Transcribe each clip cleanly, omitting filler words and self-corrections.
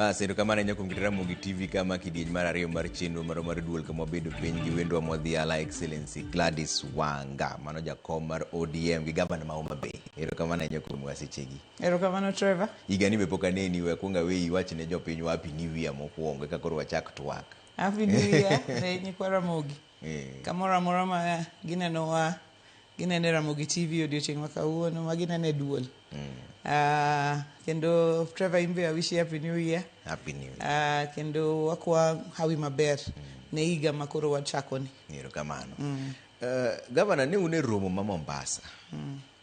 Bas, erokamano ahinya kuom keto Ramogi TV kama kidieny mar ariyo mar chenro marwa mar duol kama wabedo piny gi wendwa modhiala Excellency Gladys Wanga, mano jakom mar ODM gi gavana ma Homa Bay. Erokamano ahinya kuom wasechegi. Erokamano, Trevor. Higani be pok aneni, we akwong aweyi iwach ne jopiny wa Happy New Year mokwongo eka koro wachak twak. Happy New Year ne nyikwa Ramogi. Kamoro amora ma ginenowa, ginene Ramogi TV odiochieng' ma kawuono, ma ginene duol. Kendo Trevor, in be I wish you Happy New Year. Happy New Year. Kendo wakwa hawi maber ne higa ma koro wachakoni. Erokamano. Gavana, ne un e romo ma Mombasa.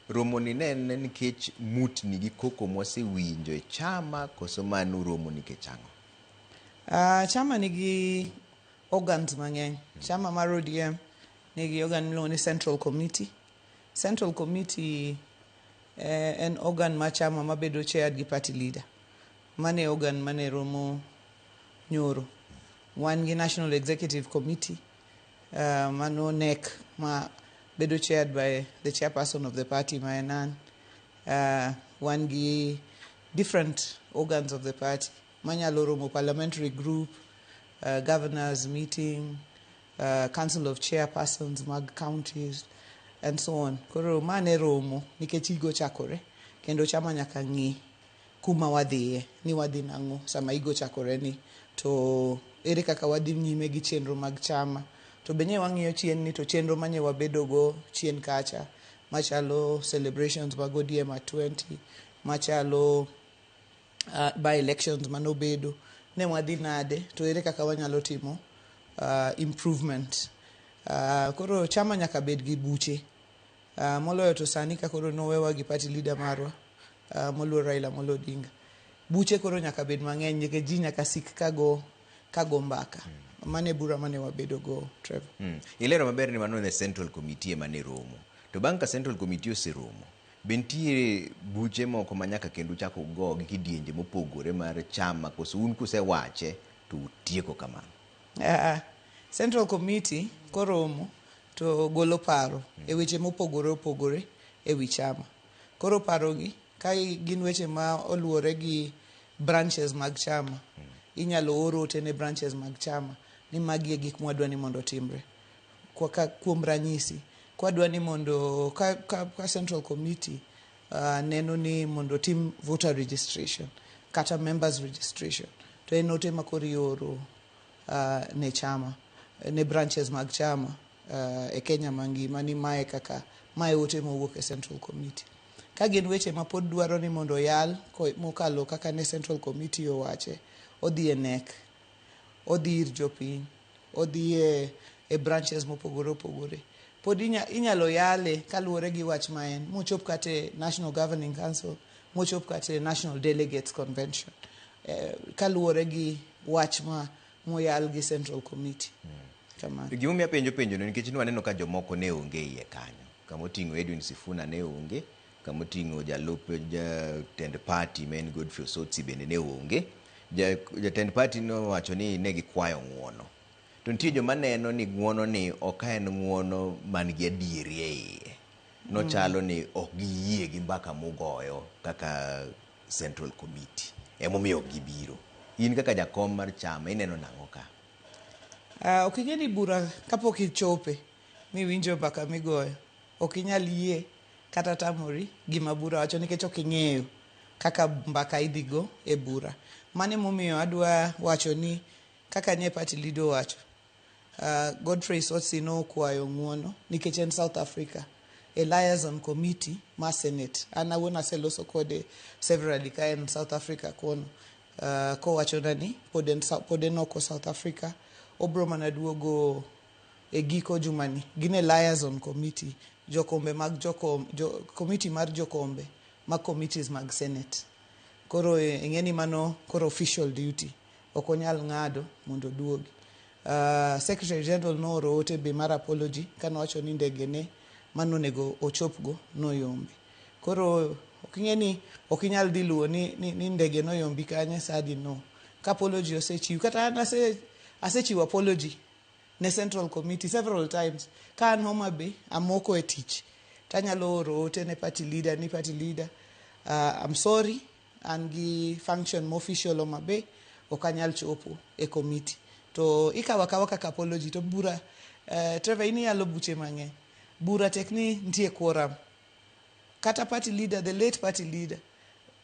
Romo ni ne en nikech mutni gi koko mwasewinjo e chama koso mano romo nikech ang'o? Chama nigi organs mang'eny. Chama mar ODM nigi organ miluongo ni Central Committee. Central Committee en organ mar chama mabedo chaired gi party leader. Mano e organ mane romo nyoro. Wan gi National Executive Committee, mano NEC ma bedo chaired by the chairperson of the party ma en an. Wan gi different organs of the party manyalo romo: parliamentary group, governors meeting, council of chairpersons mag counties and so on. Koro ma ne romo nikech higa ochakore kendo chama nyaka ng'i kuma wadhiye ni wadhi nang'o sama higa ochakore ni, to ere kaka wadhi nyime gi chenro mag chama, to be nye wang'iyo chien ni to chenro manye wabedo go chien kacha machalo celebrations mag ODM at 20, machalo by elections manobedo, ne wadhi nade, to ere kaka wanyalo timo improvement. Koro chama nyaka bed gi buche, moloyo to sani ka koro nowewa gi party leader marwa, moluor Raila Amolo Odinga. Buche koro nyaka bed mang'eny nikech ji nyaka sik kago mbaka. Mano e bura mane wabedo go, Trevor. Ilero maber ni mano ne Central Committee ema ne romo. To bang' ka Central Committee oseromo, be nitie buche moko ma nyaka kendo uchak ugo gi kidienje mopogore mar chama koso un kusewache to utieko kamano? Central Committee koromo to golo paro e weche mopogore opogore e wi chama. Koro paro gi ka gin weche ma oluwore gi branches mag chama, inyalo or ote ne branches mag chama ni magi e gik mwadwa ni mondo otimre. Kuom ranyisi, kwadwa ni mondo ka Central Committee neno ni mondo otim voter registration kata members registration, to en ote ma koro ioro ne chama, ne branches mag chama e Kenya mangima ni mae kaka mae ote mowuok e Central Committee. Ka gin weche ma pod dwaro ni mondo oyal mokalo kaka ne Central Committee owache, odhi e NEC, odhi ir jopiny, odhi e branches mopogore opogore. Pod inyalo yale kaluwore gi wach ma en, mochop kata e National Governing Council, mochop kata e National Delegates Convention, kaluwore gi wach ma moyal gi Central Committee. Kamano. Gimomiyo apenjo penjono nikech nwaneno ka jomoko ne onge iye kanyo. Kamoting'o Edwin Sifuna ne onge, kamoting'o jalup jatend party ma en Godfrey Osotsi bende ne onge. Jatend party nowacho ni ne gikwayo ng'uono. To nitie joma neno ni ng'uono ni ok en ng'uono man gi adieri e iye. Nochalo ni ok giyie gi mbaka mugoyo kaka Central Committee. Emomiyo ok gibiro. In kaka jakom mar chama ineno nang'o ka? Ok ing'e ni bura kapok ichope miwinjo mbaka migoyo, ok inyal yie kata tamori gima bura wacho nikech ok ing'eyo kaka mbaka idhi go e bura. Mano emomiyo adwa wacho ni kaka nye party leader owacho, Godfrey Osotsi nokwayo ng'uono nikech en South Africa e liaison committee mar Senate. An awuon aseloso kode severally ka en South Africa kono, kowachona ni pod en oko South Africa, obro mana duogo e giko jumani. Gin e liaison committee, jokombe mag committee mar jokombe mag committees mag Senate. Koro ing'e ni mano koro official duty, ok onyal ng'ado mondo oduogi. Secretary General nooro ote be mar apology kanowacho ni ndege ne manonego ochopgo noyombi. Koro ok ing'e ni ok inyal dhi luwo ni ndege noyombi kanye sa adi no. Ka apology osechiw, kata an asechiwo apology ne Central Committee several times. Ka an Homa Bay, amoko e tich, tanyalo oro ote ne party leader ni, "Party leader, I'm sorry, an gi function mo official Homa Bay." Ok anyal chopo e committee. To ikawo akawa kaka apology to bura Trevor in iyalo buche mang'eny. Bura tek ni nitie quorum. Kata party leader, the late party leader,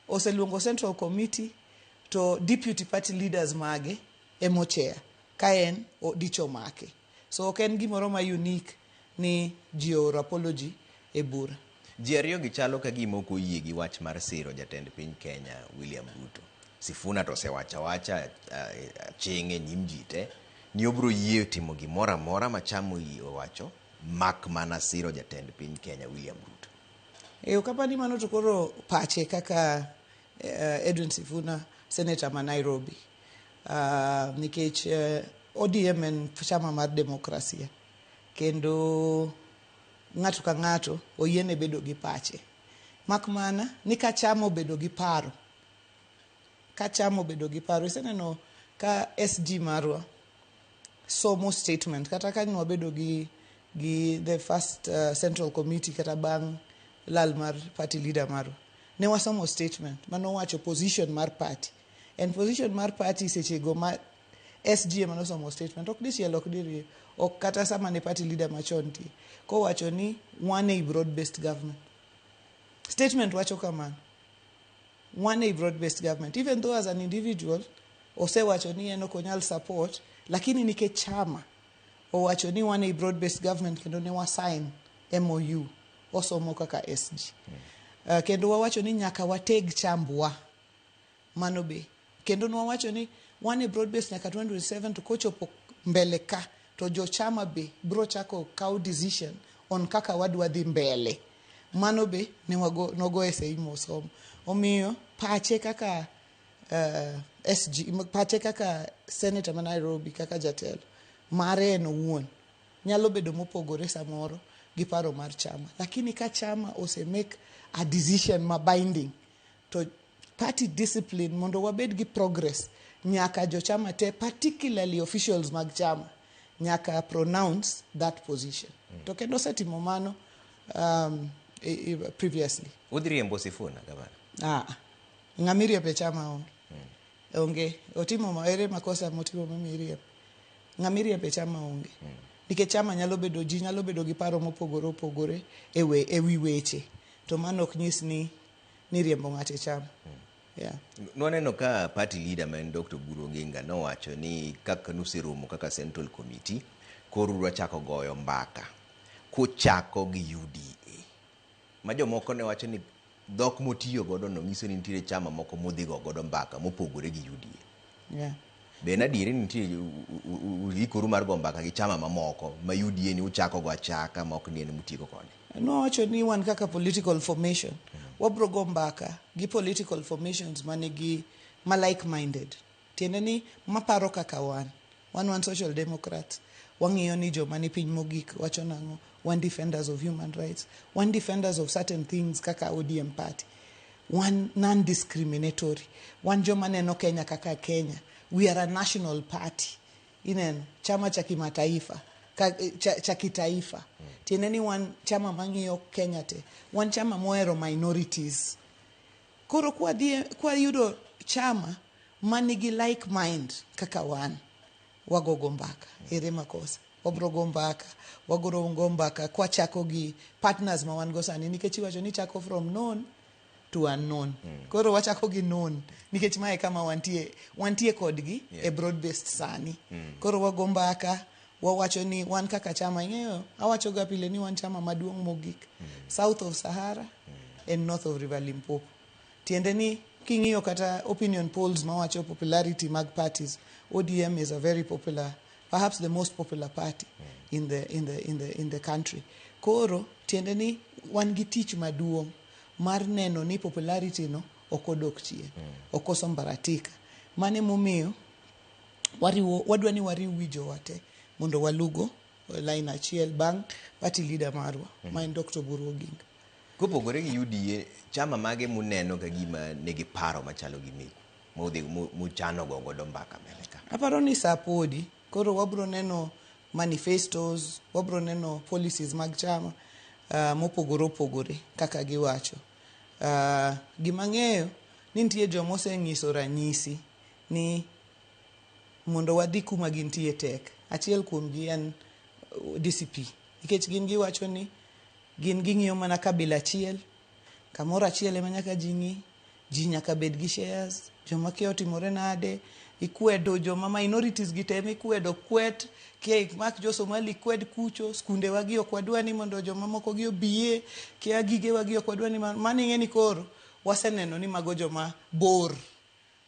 oseluongo central committee to deputy party leaders mage emo chair ka en dich omake. So ok en gimoro ma unique ni ji ooro apology e bura. Ji ariyo gi chalo ka gima ok oyie gi wach mar siro jatend piny Kenya William Ruto. Sifuna to osewacho awacha aching' e nyim ji te ni obiro yie timo gimoro amora ma chama owacho mak mana siro jatend piny Kenya William Ruto. E ok apani mano to koro pache kaka Edwin Sifuna, senator ma Nairobi. Nikech ODM en chama mar demokrasia kendo ng'ato ka ng'ato oyiene bedo gi pache. Mak mana ni ka chama obedo gi paro, ka chama obedo gi paro, iseneno ka SG marwa somo statement kata ka nwabedo gi the first central committee kata bang' lal mar party leader marwa ne wasomo statement manowacho position mar party en position mar party sechego ma SG ema nosomo statement ok dichiel ok diriyo ok kata sama ne party leader machon nitie kowacho ni wan ei broad based government statement wacho kamano wan ei broad based government even though as an individual osewacho ni en ok onyal support lakini nikech chama owacho ni wan ei broad based government kendo ne wasign MOU osomo kaka SG kendo wawacho ni nyaka wateg chambwa mano be kendo nwawacho ni wan e broad based nyaka 2027 to kochopo mbele ka to jochama be bro chako kaw decision on kaka wadwa dhi mbele mano be ne nogo e sei mosomo omiyo pache kaka SG pache kaka senator ma Nairobi kaka jatelo mare en owuon nyalo bedo mopogore samoro gi paro mar chama lakini ka chama ose make a decision ma binding to party discipline mondo wabed gi progress nyaka jochama te particularly officials mag chama nyaka pronounce that position to kendo osetimo mano previously. Udhi riembo Sifuna gavana? Ah, ng'ama iriembo e chama onge. Onge otimo ere makosa motimo momiyo iriembo ng'ama iriembo e chama onge nikech chama nyalo bedo ji nyalo bedo gi paro mopogore opogore e wi weche to mano ok nyis ni riembo ng'ato e chama yeah. Nwaneno ka party leader ma en Dr. Oburu Oginga nowacho ni kaka nuseromo kaka Central Committee koro udwa chako goyo mbaka kuchako gi UDA ma jomoko ne wacho ni dhok motiyo godo no nyiso ni nitiere chama moko modhi go godo mbaka mopogore gi UDA. Be en adieri ni nitie uikoru mar go mbaka gi chama mamoko ma UDA ni uchako go achaka ma ok ni en mutieko kode? Nowacho ni wan kaka political formation wabro go mbaka gi political formations manigi ma like minded tiende ni maparo kaka wan social democrats wang'iyo ni joma ni piny mogik wacho nang'o wan defenders of human rights wan defenders of certain things kaka ODM party wan non-discriminatory wan joma neno Kenya kaka Kenya we are a national party ineno chama cha kimataifa cha kitaifa tiende ni wan chama mang'iyo Kenya te wan chama mohero minorities koro kwayudo chama manigi like mind kaka wan wagogo mbaka ere makosa wabro go mbaka wagoro go mbaka kwachako gi partners ma wan go sani nikech iwacho ni chako from known to unknown koro wachako gi known nikech mae kama wantie kodgi e broad based sani koro wago mbaka wawacho ni wan kaka chama ing'eyo awacho ga pile ni wan chama maduong' mogik south of Sahara and north of River Limpopo tiende ni king'iyo kata opinion polls mawacho popularity mag parties ODM is a very popular perhaps the most popular party in the country koro tiende ni wan gi tich maduong' mar neno ni popularity no ok odok chien ok osambaratika mano emomiyo wariwo wadwa ni wariw wi jowa te mondo walugo line achiel bang' party leader marwa ma en Dr. Oburu Oginga. Kopogore gi UDA, chama mage muneno ka gima nigi paro machalo gi meku mudhi muchano go godo mbaka mbele ka? Aparo ni sa podi koro wabro neno manifestos wabro neno policies mag chama mopogore opogore kaka giwacho gima ng'eyo ni nitie joma oseng'iso ranyisi ni mondo wadhi kuma gintie tek. Achiel kuom gi en DCP. Nikech gin giwacho ni gin ging'iyo mana kabila achiel, kamoro achiel ema nyaka ji ng'i, ji nyaka bed gi shares, joma kia otimore nade, ikwedo joma minorities gi te mikwedo kwet, kia imak jo Somali kwed kucho, skunde wagi ok wadwa ni mondo joma moko gi obiye, kia gige wagi ok wadwa ni mano ing'e ni koro waseneno ni mago joma bor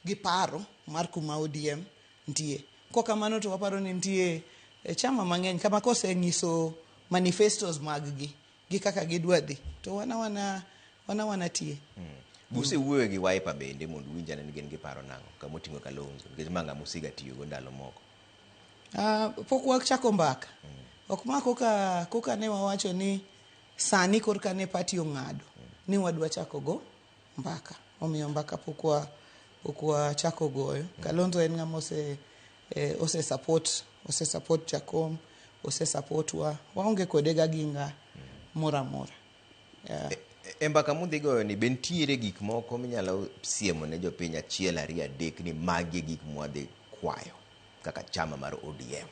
gi paro mar kuma ODM nitie. Kok kamano to waparo ni nitie chama mang'eny kama kosenyiso manifestos mag gi gi kaka gidwa dhi to wana tie. Buse wuoyo gi Wiper bende mondo uwinj ane ni gin giparo nang'o kama oting'o Kalonzo nikech ma ng'ama usiga tiyogo ndalo moko. Pok wachako mbaka. Ok ma koka ne wawacho ni sani korka ne party ong'ado ni wadwa chako go mbaka. Omiyo mbaka pok wachako goyo. Kalonzo en ng'ama ose support Jakom, ose support wa. Waonge kode ga ginga moro amora. Yeah. E mbaka mudhi goyo ni be nitiere gik moko minyalo siemo ne jopiny achiel ariyo adek ni magi e gik mwadhi kwayo kaka chama mar ODM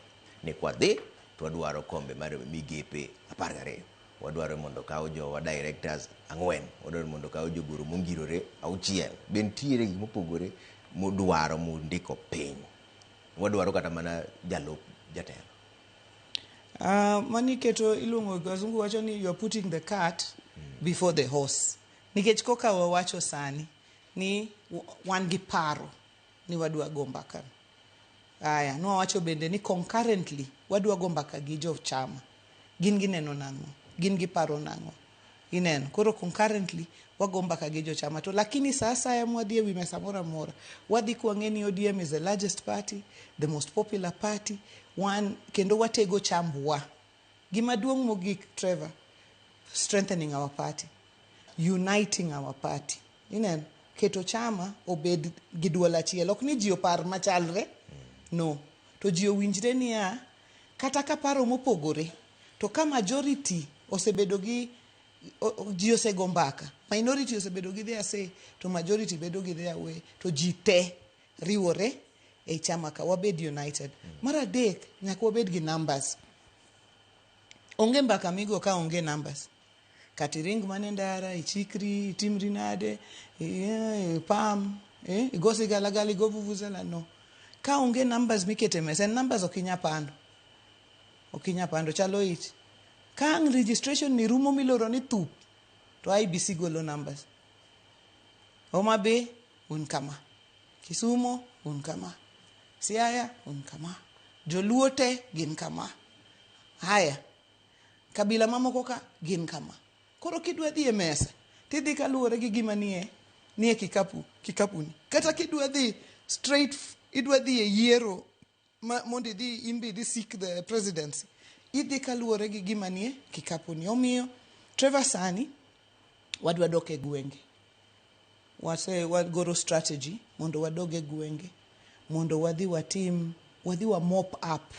ni kwadhi to wadwaro kombe mar migepe 12, wadwaro mondo okaw jowa directors 4, wadwaro mondo okaw jogoro mongirore 6. Be nitiere gik mopogore mudwaro mundiko piny? Wadwaro kata mana jalup jatelo. Mani keto iluongo wazungu wacho ni you are putting the cart before the horse. Nikech koka wawacho sani ni wan gi paro ni wadwa go mbaka. Aya, nwawacho bende ni concurrently wadwa go mbaka gi jo chama. Gin gineno nang'o? Gin giparo nang'o? Ineno. Koro concurrently wago mbaka gi jo chama. To lakini sa asaya mwadhi e wi mesa moro amora, wadhi kwang'e ni ODM is the largest party, the most popular party, wan kendo watego chambwa. Gima duong' mogik, Trevor, strengthening our party, uniting our party. Ineno, keto chama obed gi duol achiel. Ok ni ji opar machalre, no. To ji owinjre niya, kata ka paro mopogore, to ka majority osebedo gi ji osego mbaka, minority osebedo gi their say, to majority bedo gi their way, to ji te riwore ei chama ka wabed united. Mar adek, nyaka wabed gi numbers. Onge mbaka migo ka onge numbers. Kata iring mana e ndara, ichikri, itimri nade, ipam, igo sigalagala, igo vuvuzela, no. Ka onge numbers mikete mesa, en numbers ok inyal pando. Ok inyal pando, chalo ich. Ka ang' registration ni rumo miloro ni thup, to IEBC golo numbers. Homa Bay, un kama. Kisumu, un kama. Siaya, un kama. Joluo te, gin kama. Haya, kabila mamoko ka, gin kama. Koro kidwa dhi e mesa, tidhi kaluwore gi gima nie kikapu ni. Kata kidwa dhi straight, idwa dhi e yiero, mondo idhi in be idhi seek the presidency. Idhi kaluwore gi gima nie kikapu ni. Omiyo, Trevor sani, wadwa dok e gwenge. Wagoro strategy mondo wadog e gwenge, mondo wadhi watim, wadhi wa mop up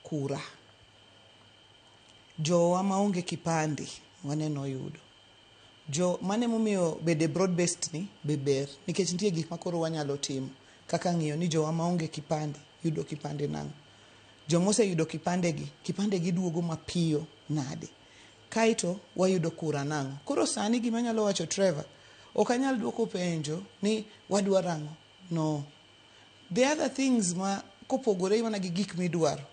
kura. Jowa maonge kipande waneno yudo. Jo mane momiyo bede broad based ni be ber, nikech nitie gik ma koro wanyalo timo kaka ng'iyo ni jowa maonge kipande yudo kipande nang'o. Joma oseyudo kipande gi, kipande gi duogo mapiyo nade. Kaeto wayudo kura nang'o. Koro sani gima anyalo wacho Trevor, ok anyal duoko penjo ni wadwaro ang'o. No. The other things ma kopogore mana gi gik midwaro.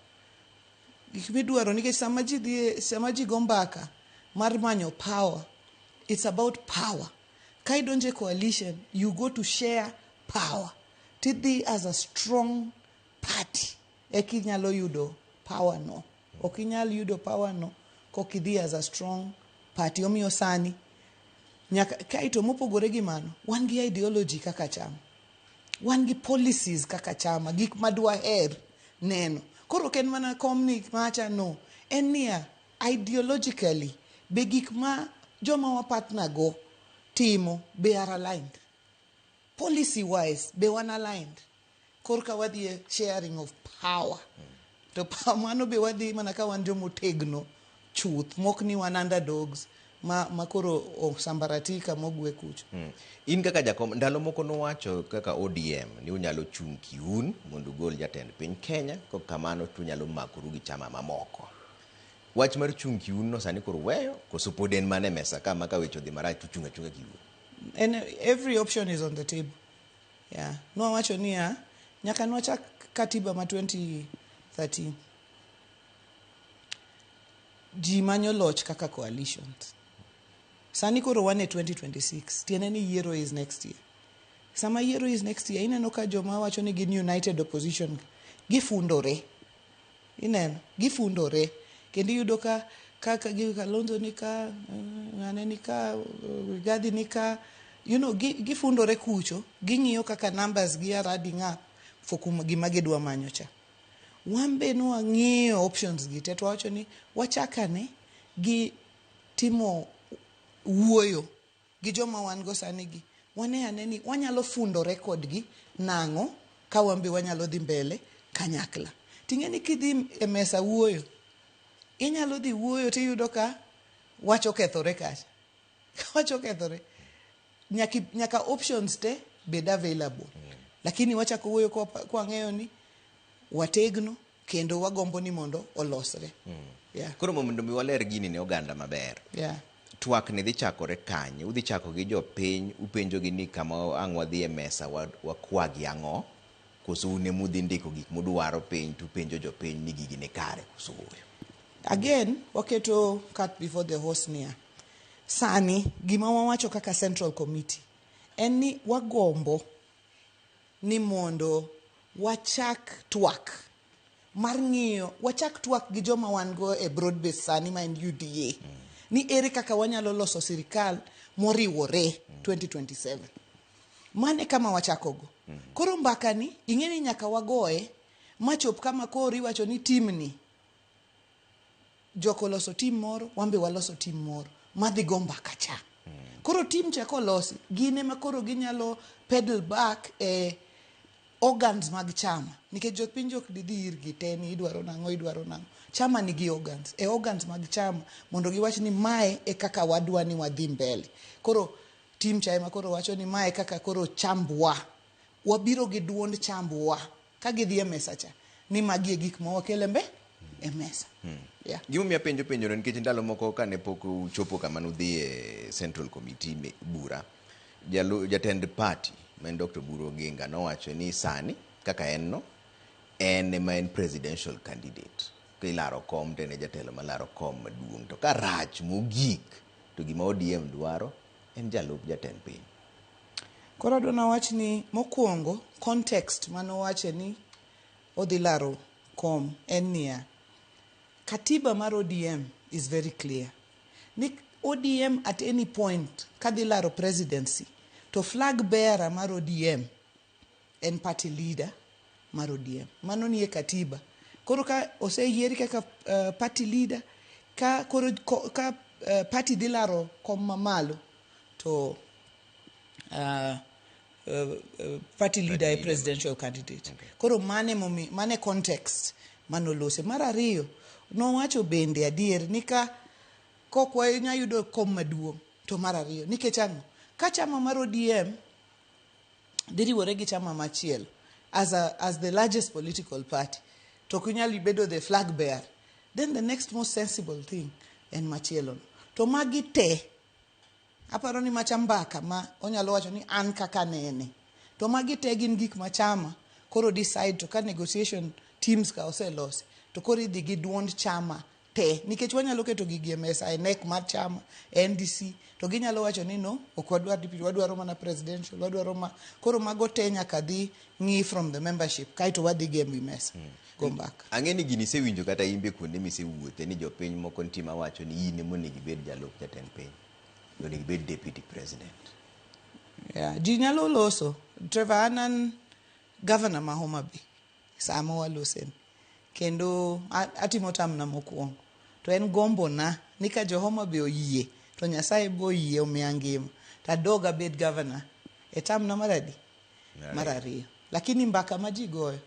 Gik midwaro nikech sama ji dhi, sama ji go mbaka mar manyo power, it's about power. Ka idonjo e coalition, you go to share power. Tidhi as a strong party. Eka inyalo yudo power no. Ok inyal yudo power no kok idhi as a strong party. Omiyo sani, nyaka, kaeto mopogore gi mano, wan gi ideology kaka chama. Wan gi policies kaka chama, gik ma dwaher neno. Koro ok en mana kom ni macha, no. En niya, ideologically, be gik ma joma wa partner go timo be are aligned. Policy wise, be wan aligned. Korka wadhi e sharing of power. To mano be wadhi mana ka wan jomotegno chuth, mok ni wan underdogs, ma koro osambaratika mogwe kucho. In kaka jakom, ndalo moko nowacho kaka ODM ni unyalo chung' kiun mondo ugol jatend piny Kenya, kok kamano to unyalo makoru gi chama mamoko. Wach mar chung' kiun no sani koro weyo, koso pod en mana e mesa kama ka weche odhi marach to uchung' achung'a kiun? And every option is on the table. Yeah. Nwawacho niya, nyaka nwachak katiba ma 2013. Ji manyo loch kaka coalitions. Sani koro wan e 2026, tiende ni yiero is next year. Sama yiero is next year, ineno ka joma wacho ni gin united opposition gifundore. Ineno, gifundore. Kendo iyudo ka kaka gi Kalonzo ni ka, ng'ane ni ka, Rigathi ni ka, gifundore kucho, ging'iyo kaka numbers gi are adding up for kuma gima gidwa manyo cha. Wan be nwang'iyo options gi te to wawacho ni wachakane gi timo wuoyo gi joma wan go sani gi. Wane ane ni wanyalo fundore kodgi nang'o ka wan be wanyalo dhi mbele kanyakla. Ting'e ni kidhi e mesa wuoyo, inyalo dhi wuoyo tiyudo ka wach okethore kacha. Ka wach okethore, nyaka options te bed available. Lakini wachako wuoyo kwang'eyo ni wategno kendo wagombo ni mondo olosre. Yeah. Koro mondo mi waler gini ne oganda maber. Twak ni dhi chakore kanye? Udhi chako gi jopiny, upenjogi ni kama ang' wadhi e mesa wakwagi ang'o? Koso un ema udhi ndiko gik mudwaro piny tupenjo jopiny ni gigi ni kare koso ooyo? Again, waketo cart before the horse niya. Sani, gima wawacho kaka Central Committee en ni wagombo ni mondo wachak twak mar ng'iyo, wachak twak gi joma wan go e broad base sani ma en UDA. Ni ere kaka wanyalo loso sirikal moriwore 2027. Mane kama wachakogo. Koro mbaka ni, ing'e ni nyaka wagoye, machop kama koro iwacho ni team ni, jok oloso team moro, wan be waloso team moro, madhi go mbaka cha. Koro team cha kolosi, gin ema koro ginyalo pedal back e organs mag chama. Nikech jopiny ok didhi irgi te ni idwaro nang'o, idwaro nang'o. Chama nigi organs. E organs mag chama, mondo giwach ni mae e kaka wadwa ni wadhi mbele. Koro team cha ema koro wacho ni mae kaka koro chambwa. Wabiro gi duond chambwa. Ka gidhi e mesa cha, ni magi e gik ma wakelo e mesa. Yeah. Gimomiyo apenjo penjono nikech ndalo moko kane pok uchopo kama nudhi e Central Committee bura, jatend party ma en Dr. Oburu Oginga nowacho ni sani kaka en no, en ema en presidential candidate. Ka ilaro kom to en e jatelo malaro kom maduong'. To ka rach mogik to gima ODM dwaro en jalup jatend piny. Koro adwa nawach ni mokwongo context manowache ni odhi laro kom en niya, katiba mar ODM is very clear. Ni ODM at any point kadhi laro presidency to flag bearer mar ODM en party leader mar ODM. Mano nie katiba. Koro ka oseyieri kaka party leader, ka koro ka party dhi laro kom mamalo to party leader e presidential candidate. Koro mane momi, mane context manolose. Mar ariyo, nowacho bende adier ni ka kok wanya yudo kom maduong' to mar ariyo nikech ang'o? Ka chama mar ODM dhi riwore gi chama machielo as the largest political party to ok inyal bedo the flag bearer, then the next most sensible thing en machielo no. To magi te aparo ni macha mbaka ma onyalo wacho ni an kaka nene to magi te gin gik ma chama koro decide to ka negotiation teams ka oselosi to koro idhi gi duond chama te nikech wanyalo keto gigi e mesa e NEC mar chama e NDC to ginyalo wacho ni no ok wadwar deputy wadwaro mana presidential wadwaro ma koro mago te nyaka dhi ng'i from the membership kaeto wadhi gi e wi mesa go mbaka. Ang'e ni gini isewinjo kata in be kuonde misewuothe ni jopiny moko nitie mawacho ni in ema onego ibed jalup jatend piny, onego ibed deputy president. Yeah, ji nyalo loso. Trevor, an an governor ma Homa Bay sama waloseni kendo atimo tamna mokwongo to en gombona ni ka jo Homa Bay oyie to Nyasaye be oyie omiya ngima to adog abed governor e tamna mar adi? Mar ariyo. Lakini mbaka ma ji goyo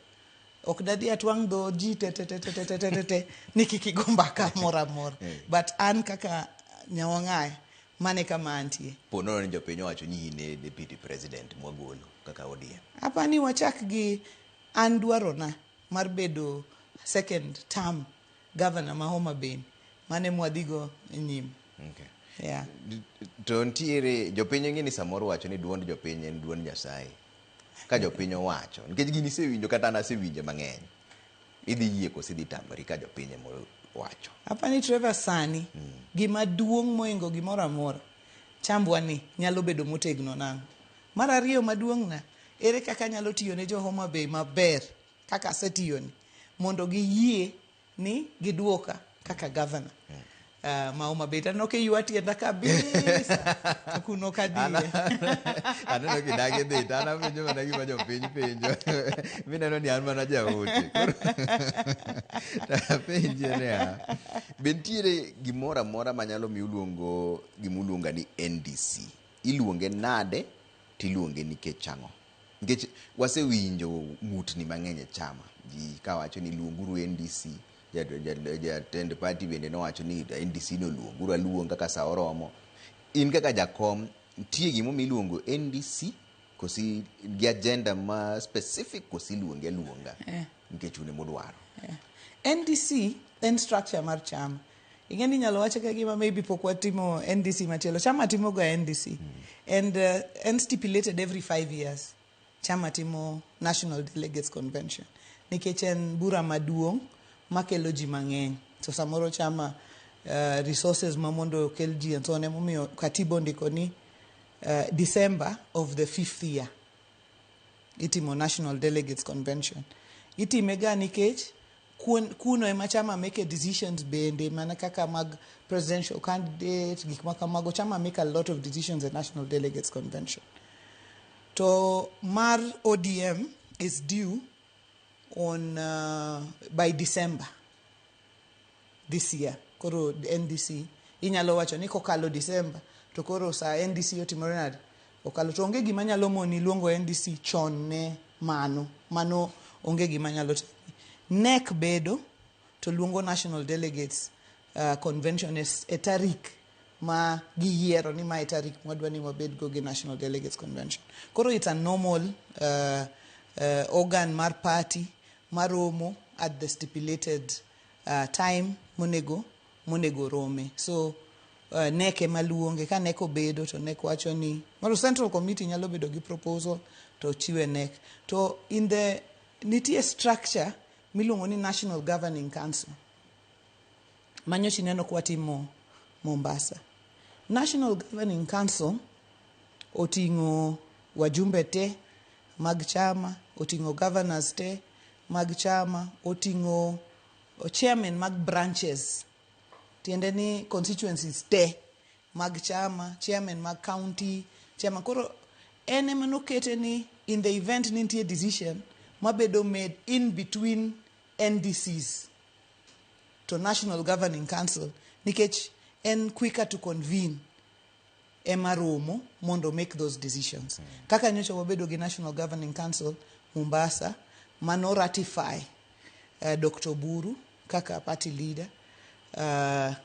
ok dadhi atwang' dho ji te te te te te te te te ni kik igo mbaka moro amora. But an kaka Nyawang'aya Mane kama antie. Po nono ni jopiny owacho ni in e deputy president mwagolo kaka ODM. Apani wachak gi an dwarona mar bedo second term governor ma Homa Bay. Mane mwadhigo nyime. Okay. Yeah. To ntiere jopiny ng'e ni samoro wacho ni duond jopiny en duond Nyasaye. Ka jopiny owacho, nikech gini isewinjo kata an asewinje mang'eny. Idhi yie koso idhi tamori ka jopiny ema owacho. Apani Trevor sani gima duong' moingo gimoro amora chambwa ni nyalo bedo motegno nang'o. Mar ariyo maduong' na, ere kaka anyalo tiyo ne jo Homa Bay maber kaka asetiyoni mondo giyie ni giduoka kaka governor ma Homa Bay. Taneno kiywa tienda kabisa to kuno ok adhiye. Aneno kidagi dhi to an apenjo mana gima jopiny penjo. Mineno ni an mana jaote. Koro apenje niya, be nitiere gimoro amora manyalo miyo uluongo gima ni NDC? Iluonge nade tiluonge nikech ang'o? Nikech wasewinjo ng'utni mang'eny e chama. Ji kawacho ni luonguru NDC, jatend party bende nowacho ni NDC no luonguru aluonga kaka sa oromo. In kaka jakom, nitie gimomiyo iluongo NDC kosi gi agenda ma specific kosi iluonge aluonga nikech un emudwaro? Yeah. NDC en structure mar chama. Ing'e ni inyalo wache ka gima maybe pok watimo NDC machielo. Chama timo ga NDC. And en stipulated every 5 years. Chama timo National Delegates Convention. Nikech en bura maduong' makelo ji mang'eny. So samoro chama resources ma mondo okel ji and so on emomiyo katiba ondiko ni December of the 5th year itimo National Delegates Convention. Itime ga nikech kuno ema chama make decisions bende mana kaka mag presidential candidate gik makamago. Chama make a lot of decisions at National Delegates Convention. To mar ODM is due on by December this year. Koro NDC inyalo wacho ni kokalo December to koro sa NDC otimore nade? Okalo to onge gima nyalo moni luongo NDC chon ne mano. Mano onge gima nyalo timi. NEC bedo to luongo National Delegates Convention e tarik ma giyiero ni ma e tarik mwadwa ni wabed go gi National Delegates Convention. Koro it's a normal organ mar party maromo at the stipulated time monego rome. So NEC ema luonge. Ka NEC obedo to NEC wacho ni moro Central Committee nyalo bedo gi proposal to chiwe NEC. To in the nitie structure miluongo ni National Governing Council. Manyocha ineno kwatimo Mombasa. National Governing Council oting'o wajumbe te mag chama, oting'o governors te mag chama, oting'o chairman mag branches. Tiende ni constituencies te mag chama, chairman mag county, chairman. Koro en ema nokete ni in the event ni nitie decision mabedo made in between NDCs to National Governing Council nikech en quicker to convene ema romo mondo make those decisions. Kaka nyocha wabedo gi National Governing Council Mombasa mano ratify Dr. Oburu kaka party leader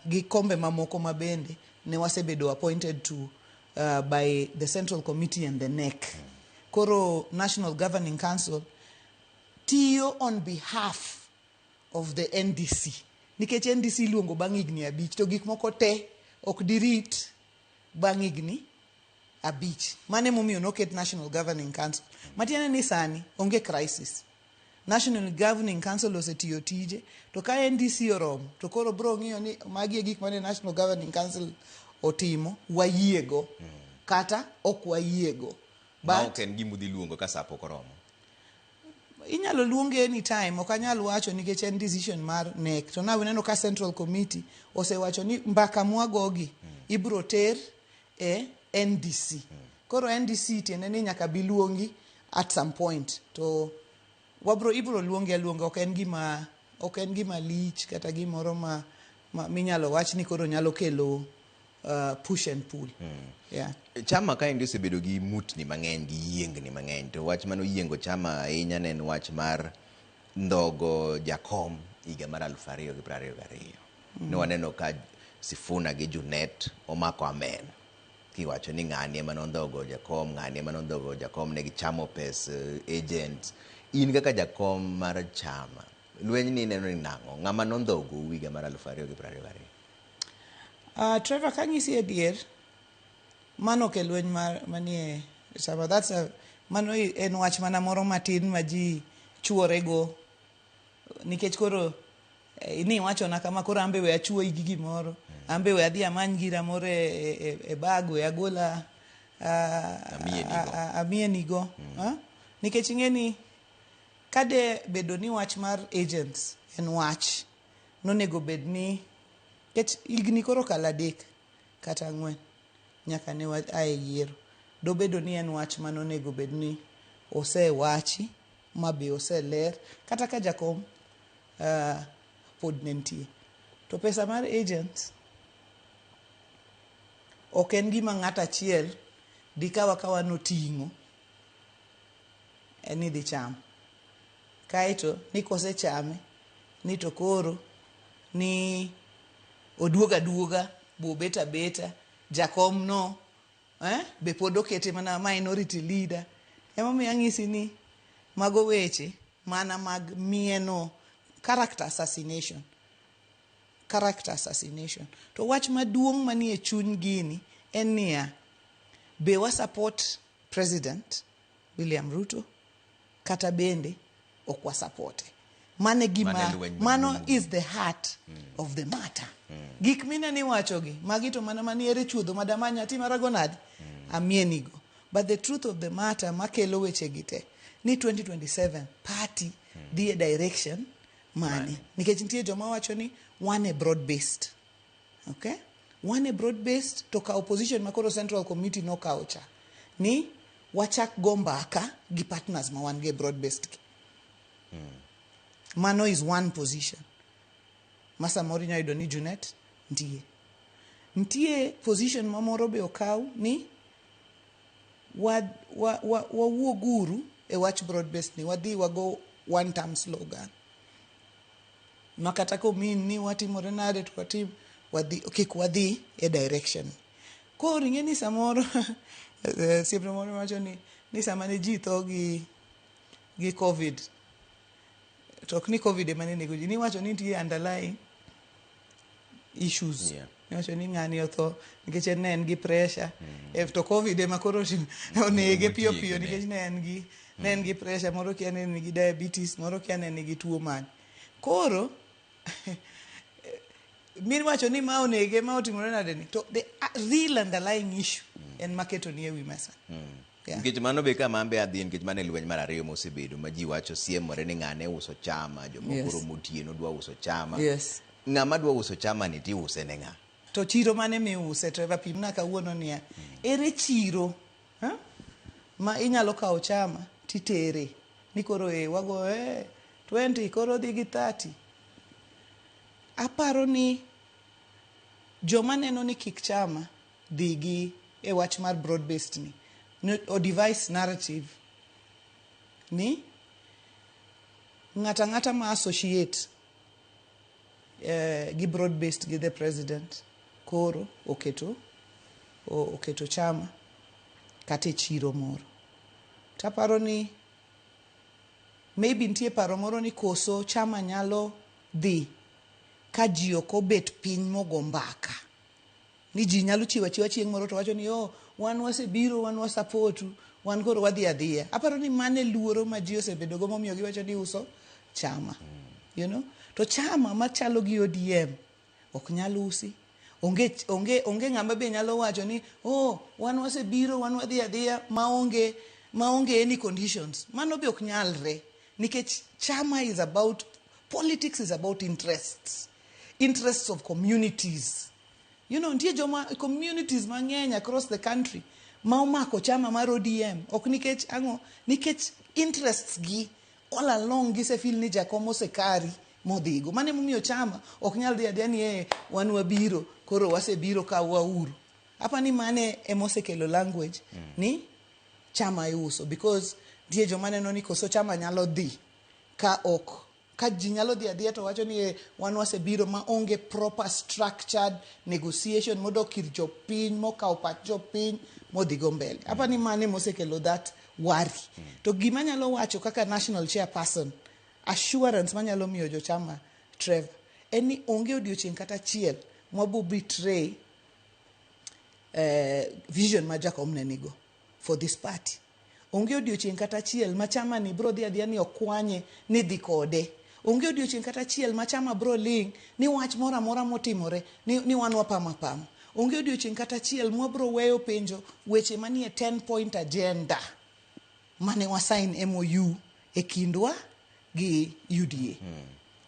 gi kombe mamoko mabende ne wasebedo appointed to by the Central Committee and the NEC. Koro National Governing Council tiyo on behalf of the NDC. Nikech NDC iluongo bang' higni 5 to gik moko te ok dirit bang' higni 5. Mano emomiyo noket National Governing Council. Matiende ni sani onge crisis. National Governing Council osetiyo tije to ka NDC oromo to koro bro ng'iyo ni magi e gik mane National Governing Council otimo wayiego kata ok wayiego. Ma ok en gima udhi luongo ka sa pok oromo. Inyalo luonge anytime, ok anyal wacho nikech en decision mar NEC. To now ineno ka Central Committee osewacho ni mbaka mwagogi ibro ter e NDC. Koro NDC tiende ni nyaka bi luongi at some point. To wabro ibro luongi aluonga, ok en gima lich kata gimoro ma minyalo wach ni koro nyalo kelo push and pull. Yeah. Chama kaendi osebedo gi mutni mang'eny gi yiengni mang'eny to wach mane oyiengo chama ahinya ne en wach mar ndhogo jakom higa mar 2022. Ne waneno ka Sifuna gi Junet omako amen. Kiwacho ni ng'ani ema nondhogo jakom, ng'ani ema nondhogo jakom, ne gichamo pes agents. In kaka jakom mar chama, lweny ni ineno ni nang'o? Ng'ama nondhogou higa mar 2022? Trevor, kanyisi adier, mano ok e lweny mar manie chama. Mano en wach mana moro matin ma ji chuorego nikech koro ni iwachona kama, koro an be we achuoyi gi gimoro, an be we adhi amany gira moro e bag, we agola Amienigo. Amienigo. Nikech ing'e ni kade bedo ni wach mar agents en wach nonego bed ni nikech higni koro okalo 3 kata 4 nyaka ne ae yiero, dobedo ni en wach manonego bed ni osewachi ma be oseler kata ka jakom pod ne nitie. To pesa mar agents ok en gima ng'ato achiel dikaw akawa noting'o en ni dhi chamo kaeto ni kosechame ni to koro ni oduogo aduoga bobet abeta jakom no be pod okete mana minority leader. Emomiyo anyisi ni mago weche mana mag mieno, character assassination, character assassination. To wach maduong' manie chuny gini en niya, be wa support President William Ruto kata bende ok wa support? Mano e gima Mano e lweny mano maduong'. is the heart of the matter. Gik mineno iwachogi magi to mana maniere chuodho madamanya timarago nade amienigo. But the truth of the matter makelo wechegi te ni 2027 party dhi e direction mane? Nikech nitie joma wacho ni wan e broad based, okay, wan e broad based, to ka opposition makoro central committee nokawo cha ni wachak go mbaka gi partners ma wan go e broad based gi. Mano is one position ma samoro inyalo yudo ni Junet nitie. Nitie position mamoro be okaw ni wawuoguru e wach broad based ni wadhi wago one term slogan ma kata komin ni watimore nade to watim wadhi, kik wadhi e direction. Koro ing'e ni samoro osiepna moro wacho ni sama ne ji tho gi COVID, to ok ni COVID ema ne nego ji, niwacho ni nitie underlying issues. Niwacho ni ng'ani otho nikech en ne en gi pressure, to COVID ema koro onege piyo piyo nikech ne en gi pressure moro, kia ne nigi diabetes moro, kia ne nigi tuo mane. Koro miwacho ni ma onege, ma otimore nade ni, to the real underlying issue en maketo ni e wi mesa. Yeah. Nikech mano be kama an be adhi, nikech mano e lweny mar ariyo mosebedo ma ji wacho siemore ni ng'ane uso chama, jomoko romo otieno dwa uso chama. Ng'ama dwa uso chama ni tiuse ne ng'a? To chiro mane miuse? Trevor, pimna kawuono niya, ere chiro, ha? Ma inyalo kawo chama titere ni koro e wago 20 koro dhi gi 30. Aparo ni joma neno ni kik chama dhi gi e wach mar broad based ni o devise narrative ni ng'ata ng'ata ma associate gi broad based gi the president koro oketo chama kata e chiro moro. Taparo ni maybe nitie paro moro ni koso chama nyalo dhi ka ji ok obet piny mogo mbaka, ni ji nyalo chiwo achiwa chieng' moro to wacho ni, oh, wan wasebiro, wan wasapotu, wan koro wadhi adhiya. Aparo ni mano e luoro ma ji osebedo go momiyo giwacho ni uso chama. To chama machalo gi ODM ok nyal usi. Onge ng'ama be nyalo wacho ni, oh, wan wasebiro, wan wadhi adhiya maonge any conditions. Mano be ok nyalre nikech chama is about politics, is about interests, interests of communities. Nitie joma communities mang'eny across the country ma omako chama mar ODM, ok nikech ang'o, nikech interests gi all along gisefeel ni jakom osekari modhigo. Mano emomiyo chama ok nyal dhi adhiya ni wan wabiro, koro wasebiro, kawwauru. Apa ni mane emosekelo language ni chama iuso, because nitie joma neno ni koso chama nyalo dhi ka ok. Ka ji nyalo dhi adhiya to wacho ni wan wasebiro ma onge proper structured negotiation modok ir jopiny, mokawo pach jopiny modhi go mbele. Apa ni mane mosekelo that worry. To gima nyalo wacho kaka national chairperson, assurance manyalo miyo jochama, Trevor, en ni onge odiochieng' kata achiel mwabo betray vision ma Jakom ne nigo for this party. Onge odiochieng' kata achiel ma chama ni bro dhi adhiya ni okwanye ni dhi kode. Onge odiochieng' kata achiel ma chama bro ling ni wach moro amora motimore ni wan wapamo apama. Onge odiochieng' kata achiel mwabro weyo penjo weche manie 10 point agenda mane wasign MOU e kindwa gi UDA.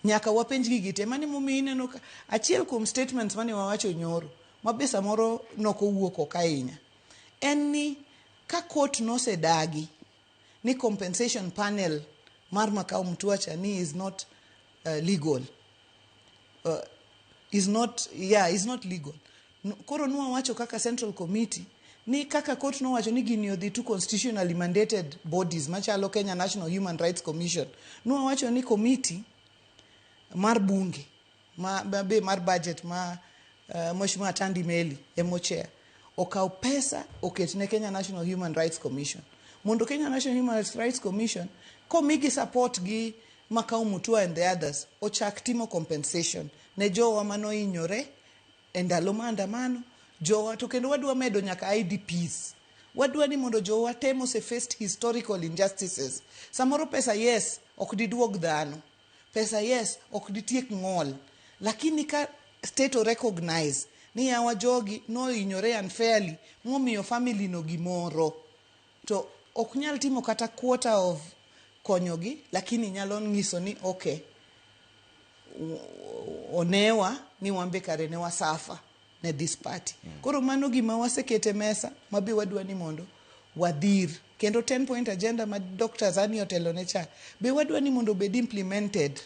Nyaka wapenj gigi te. Mano emomiyo ineno ka achiel kuom statements mane wawacho nyoro, ma be samoro nokowuok oko ahinya, en ni ka court nosedagi ni compensation panel mar Makau Mutua cha ni is not legal, is not, yeah, is not legal. Koro nwawacho kaka Central Committee ni kaka court nowacho ni gini odhi to constitutionally mandated bodies machalo Kenya National Human Rights Commission, nwawacho ni committee mar bunge ma be mar budget ma Mheshimiwa Atandi Meli emo chair okaw pesa oket ne Kenya National Human Rights Commission mondo Kenya National Human Rights Commission komigi support gi Makau Mutua and the others ochak timo compensation ne jowa manohinyore e ndalo maandamano jowa. To kendo wadwa medo nyaka IDPs. Wadwa ni mondo jowa te mose faced historical injustices. Samoro pesa, yes, ok diduog dhano pesa, yes, ok ditiek ng'ol, lakini ka state o recognize ni yawa jogi nohinyore unfairly momiyo family no gimoro, to ok nyal timo kata quarter of konyogi, lakini nyalo nyiso ni okay, onewa ni wan be kare ne wasafa ne this party. Koro mano gima wasekete mesa ma be wadwa ni mondo wadhir. Kendo 10 point agenda ma Dr. Zani otelo ne cha be wadwa ni mondo obed implemented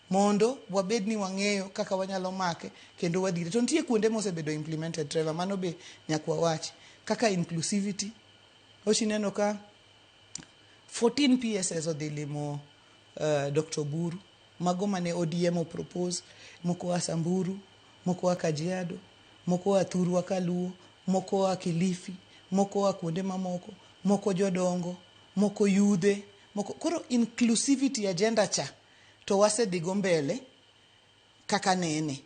mondo wabed ni wang'eyo kaka wanyalo make kendo wadhire. To nitie kuonde mosebedo implemented, Trevor, mano be nyaka wawach, kaka inclusivity. Ochineno ka 14 PSS odhi limo Dr. Oburu, mago mane ODM opropose, moko oa Samburu, moko oa Kajiado, moko oa Thurwa Kaluo, moko oa Kilifi, moko oa kuonde mamoko, moko jodongo, moko yudhe, moko. Koro inclusivity agenda cha to wasedhi go mbele kaka nene.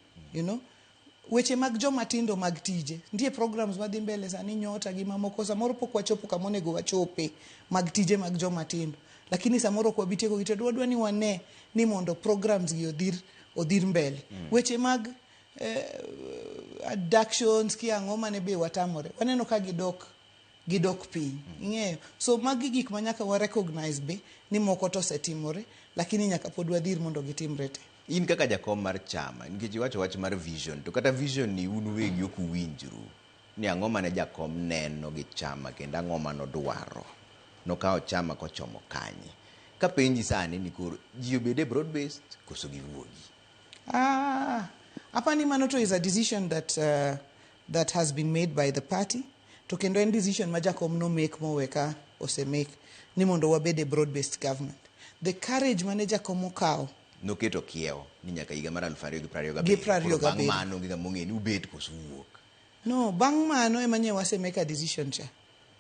Weche mag joma tindo mag tije, nitie programs madhi mbele sani, Nyota gi mamoko. Samoro pok wachopo kama onego wachope mag tije mag joma tindo, lakini samoro ok wabi tieko gi to wadwa ni wane ni mondo programs gi odhir mbele. Weche mag abductions ki ang'o mane be watamore, waneno ka gidok piny, ing'eyo. So magi gik ma nyaka wa recognize be ni moko to osetimore, lakini nyaka pod wadhir mondo gitimre te. In kaka jakom mar chama, nikech iwacho wach mar vision, to kata vision ni un uwegi ok uwinjru ni ang'o mane jakom neno gi chama kendo ang'o manodwaro, nokawo chama kochomo kanye. Kapenji sani ni koro ji obed e broad based koso giwuogi? Ah, apani mano to is a decision that has been made by the party. To kendo en decision ma jakom no make mowe ka osemake ni mondo wabed e broad based government. The courage mane jakom okawo noketo kiewo ni nyaka higa mar 2027. Gi 27. Koro bang' mano onge ng'ama ong'e ni ubet koso uwuok. No, bang' mano ema nye wase make a decision cha.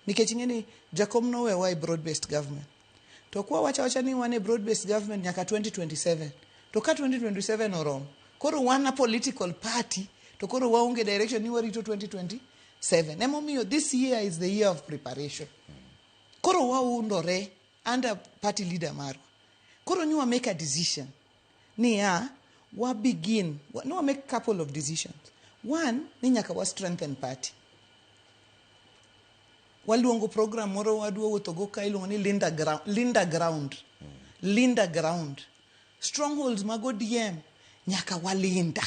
Nikech ing'e ni jakom nowewa e broad based government. To kwa wacha wacha ni wan e broad based government nyaka 2027. To ka 2027 oromo, koro wan a political party, to koro waonge direction ni warito 2027. Emomiyo this year is the year of preparation. Koro waundore under party leader marwa. Koro nywa make a decision niya wa begin no wa make couple of decisions. One, ni nyaka wa strengthen party. Waluongo program moro wadwa wuotho go ka iluongo ni Linda Ground, Linda Ground. Linda Ground. Strongholds mag ODM nyaka walinda.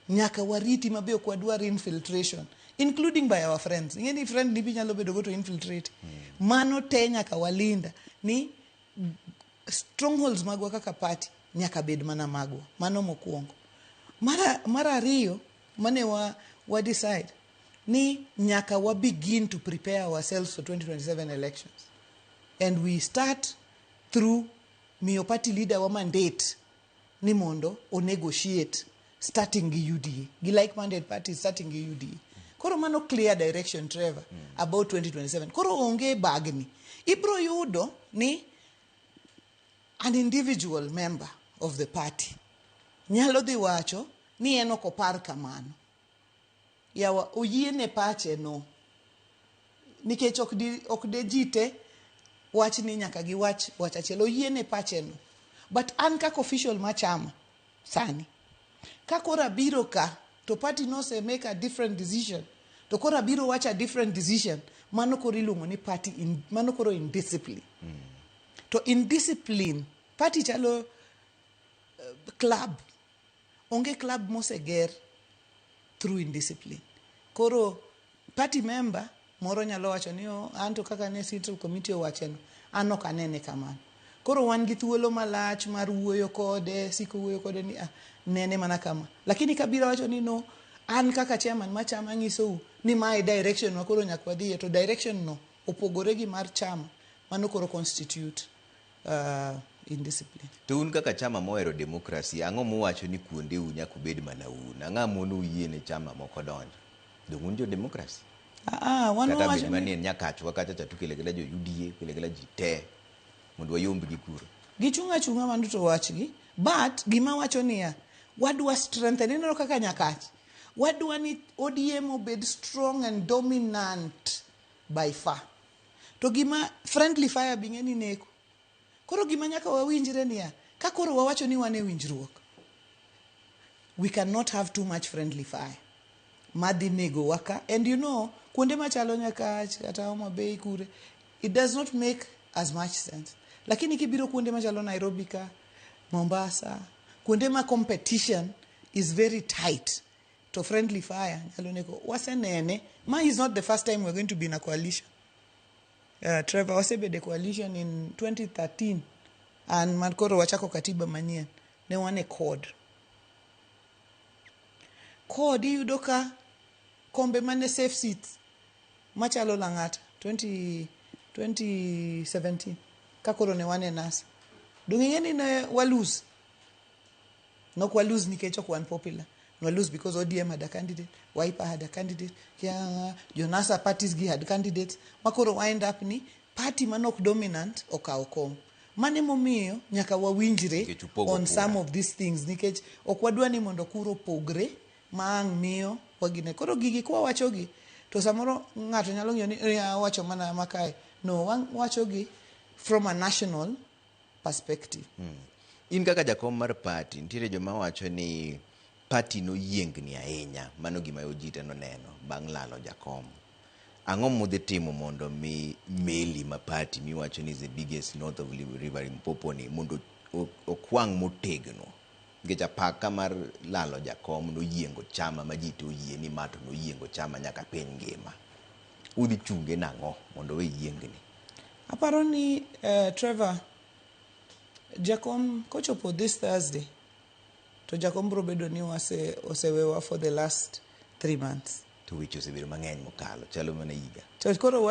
Nyaka wariti mabe ok wadwar infiltration, including by our friends. Ing'e ni friend ni bi nyalo bedo go to infiltrate. Mano te nyaka walinda ni strongholds magwa kaka party nyaka bed mana magwa. Mano mokwongo. Mar ariyo mane wa decide ni nyaka wa begin to prepare ourselves for 2027 elections. And we start through miyo party leader wa mandate. ni mondo o negotiate starting gi UDA, gi like-minded parties starting gi UDA. Koro mano clear direction, Trevor, about 2027. Koro onge bagni. Ibro yudo ni an individual member of the party nyalo dhi wacho ni en ok opar kamano. Yawa oyiene pache no. Nikech ok de ji te wach ni nyaka giwach wach achiel. Oyiene pache no. But an kaka official ma chama sani, ka koro abiro ka to party nose make a different decision, to koro abiro wacho a different decision, mano koro iluongo ni party in, mano koro indiscipline. To indiscipline, party chalo club. Onge club moseger through indiscipline. Koro party member moro nyalo wacho ni, oh, anto kaka ne Central Committee owacheno, an ok anene kamano. Koro wan gi thuolo malach mar wuoyo kode, siko wuoyo kode ni ah, nene mana kama. Lakini kabiro wacho ni no, an kaka chairman ma chama anyisou ni mae direction ma koro nyaka wadhiye, to direction no opogore gi mar chama, mano koro constitute indiscipline. To un kaka chama mohero demokrasi, ang'o muwacho ni kuondeu nyaka ubed mana un? Ang'o mono uyie ne chama moko donjo? Dong' un jo demokrasi? Ah, wan Kata wawacho bed ni mani en Nyakachwa kacha cha tukele kela jo UDA, ukele kela ji te mondo wayomb gi kuro. Gichung' achung'a mano to wachgi, but gima wacho niya, wadwa strengthen, ineno kaka Nyakach, wadwa ni ODM obed strong and dominant by far. To gima friendly fire be ing'e ni neko. Koro gima nyaka wawinjre niya, ka koro wawacho ni wan e winjruok, we cannot have too much friendly fire madhi nego wa ka. And you know, kuonde machalo Nyakach kata Homa Bay kure, it does not make as much sense. Lakini kibiro kuonde machalo Nairobi ka, Mombasa, kuonde ma competition is very tight, to friendly fire nyalo nego. Wasenene, ma is not the first time we're going to be in a coalition. Trevor, wasebedo e coalition in 2013 and man koro wachako katiba manyien, ne wan e CORD. CORD iyudo ka kombe mane safe seats machalo Lang'ata 2017 ka koro ne wan e NASA. Dong' ing'e ni ne wa lose? Nok wa lose nikech ok wan popular. Ne wa lose because ODM had a candidate, Wiper had a candidate, kia jo NASA parties gi had candidates. Ma koro wa end up ni party manok dominant okawo kom. Mano emomiyo nyaka wawinjre Nikech upogo on kura. Some of these things, nikech ok wadwa ni mondo kura opogre ma ang' miyo wagine. Koro gigi kwawachogi to samoro ng'ato nyalo ng'iyo ni wacho mana makae. No, wawachogi from a national perspective. In kaka jakom mar party, nitiere joma wacho ni party noyiengni ahinya. Mano gima Ojite noneno bang' lalo jakom. Ang'o mudhi timo mondo mi meli ma party miwacho ni is the biggest north of River Limpopo ni mondo okwang' motegno? Nikech apaka mar lalo jakom noyiengo chama ma ji te oyie ni ma to noyiengo chama nyaka piny ngima. Udhi chunge nang'o mondo we yiengni? Aparo ni Trevor, jakom kochopo this Thursday, to jakom biro bedo ni osewewa for the last 3 months. To weche osebedo mang'eny mokalo, chalo mana higa. To koro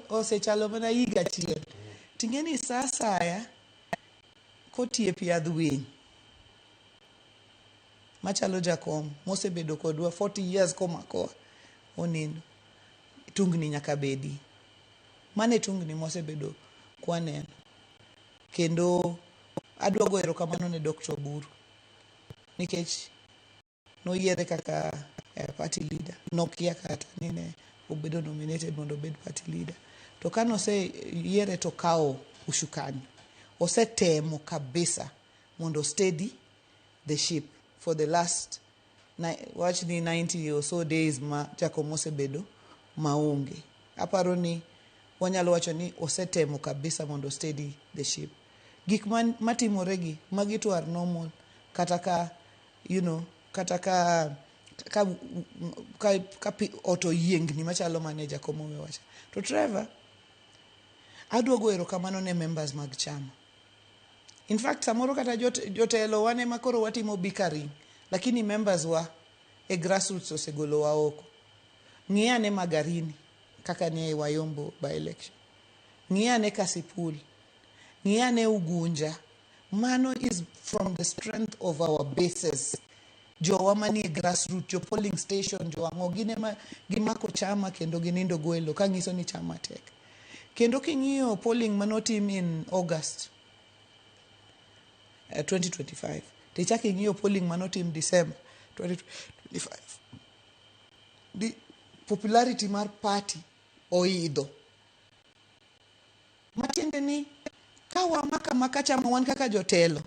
osechalo mana higa achiel. Ting'e ni sa asaya kotie piadh winy machalo jakom mosebedo kodwa 40 years komakowa onindo, tungni nyaka bedi. Mano e tungni mosebedo kwaneno. Kendo adwa goyo erokamano ne Dr. Oburu nikech noyiere kaka party leader. Nokia kata ni ne obedo nominated mondo obed party leader. To ka noseyiere to okawo usukani. Osetemo kabisa mondo steady the ship for the last wach ni 90 or so days ma jakom osebedo maonge. Aparo ni wanyalo wacho ni osetemo kabisa mondo steady the ship. Gik matimore gi, magi to are normal. Kata ka, you know, kata ka ot oyiengni machalo mane jakom owewacha. To Trevor, adwa goyo erokamano ne members mag chama. In fact, samoro kata jotelo wan ema koro watimo bickering, lakini members wa e grassroots osegolowa oko. Ng'i ane Magarini kaka ne wayombo by election. Ng'i ane Kasipul. Ng'i ane Ugunja. Mano is from the strength of our bases. Jowa manie grassroots, jo polling station, jo ang'o, gin ema gimako chama kendo ginindo gwelo ka nyiso ni chama tek. Kendo king'iyo polling manotim in August 2025, tichak ing'iyo polling manotim December 2025, the popularity mar party oidho. Matiende ni ka wamako amaka chama wan kaka jotelo,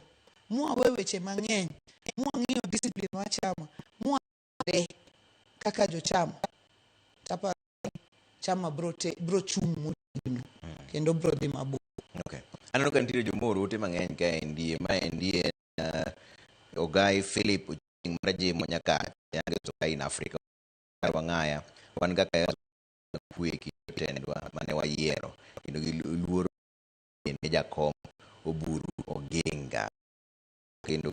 mwawe weche mang'eny, mwang'iyo discipline mar chama, mware kaka jochama, taparo ni chama bro chung' motegno kendo bro dhi mabor. Okay. Aneno ka nitiere joma ooro ote mang'eny kaendi. Maendi en Ogai Philip Ochieng' mar Jimo Nyakach, youngest Ogai in Africa. Wang'aya, wan kaka kwe e kind jotendwa mane wayiero kendo gi luoro ne jakom Oburu Oginga kendo